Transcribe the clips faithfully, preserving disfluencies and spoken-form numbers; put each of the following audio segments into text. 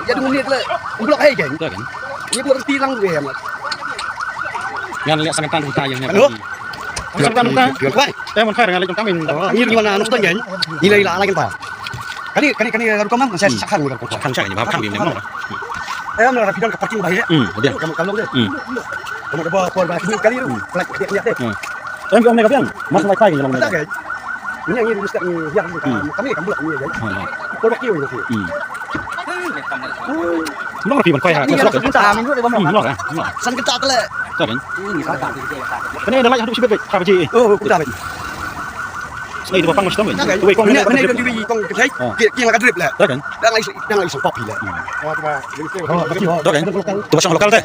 Ïa, dum ni le. Blok hai, geng. Ïa, blok ti lang gue, ya, mat. Ngan leh sang kata, buta yang ni. Hello? Sang kata, buta. Wai. Eh, mon khai, ngan leh jong kami. Ni gimana, anak sudah, geng? Ni lagi lah, lagi, Pak. Kani, kani, kani, rukom, Mam, saya sakhan, rukom. Sakhan, sakhan, ni, Bab, kami, ni, Mam. Eh, mana rapi dan ke parking bahaya. Hmm, dia. Kamu, kamu, dia. Hmm. Kamu ada bawa keluarga sini kali tu. Pelat, dia, dia, dia. Hmm. Em, kau nak apa yang? Mas, mai pai, ni, Mam. Tak, geng. Ini yang ini, Ustaz, ni, yang, hmm, kami, kamu, lah, ni, geng. Hmm. Keluarga kau, ni. Hmm. Nong rapi ban khoi ha. Ni, nong rapi. Hmm, nong rapi. San kita tele. Kan? Kane da lai haduh shibit bit. Ka baje. Oh, ku ta bit. Snei tu pang mesti tahu. Tu kong ni. Ni kong tu kong tu. Ki ki la ka drip la. Kan? Dang ai dang ai sopop la. Tu kan. Tu shong lokal te.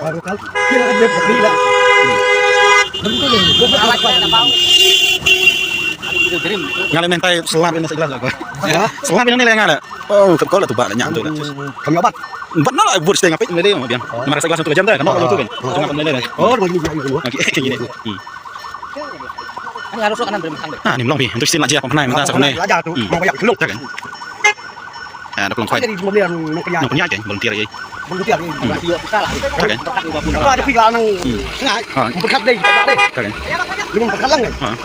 Ngale mentai selam ini segelas aku. Selam ini le ngale. Oh, ka kol tu ba la nyam tu la. Kami obat. Bat no la bur steng apit mele ma biang. Mara sa kelas tu jam dah kan. Oh, tu kan. Tengah kan mele. Oh, lagi lagi. Okey, okey ni. Hmm. Ani harus kan dah. Ah, ni melong bi. Untuk sini aja apa pernah minta sa kone. Aja tu. Hmm. Mau yak keluk. Kan. Ah, ada pelong khoi. Jadi mau dia nong kenya. Nong kenya kan, volunteer ya. Volunteer ni. Hmm. Dia kita lah. Kan. Ada pula nang. Hmm. Sengaja. Ah. Berkat deh, kita deh. Kan. Belum berkat lang kan. Ah.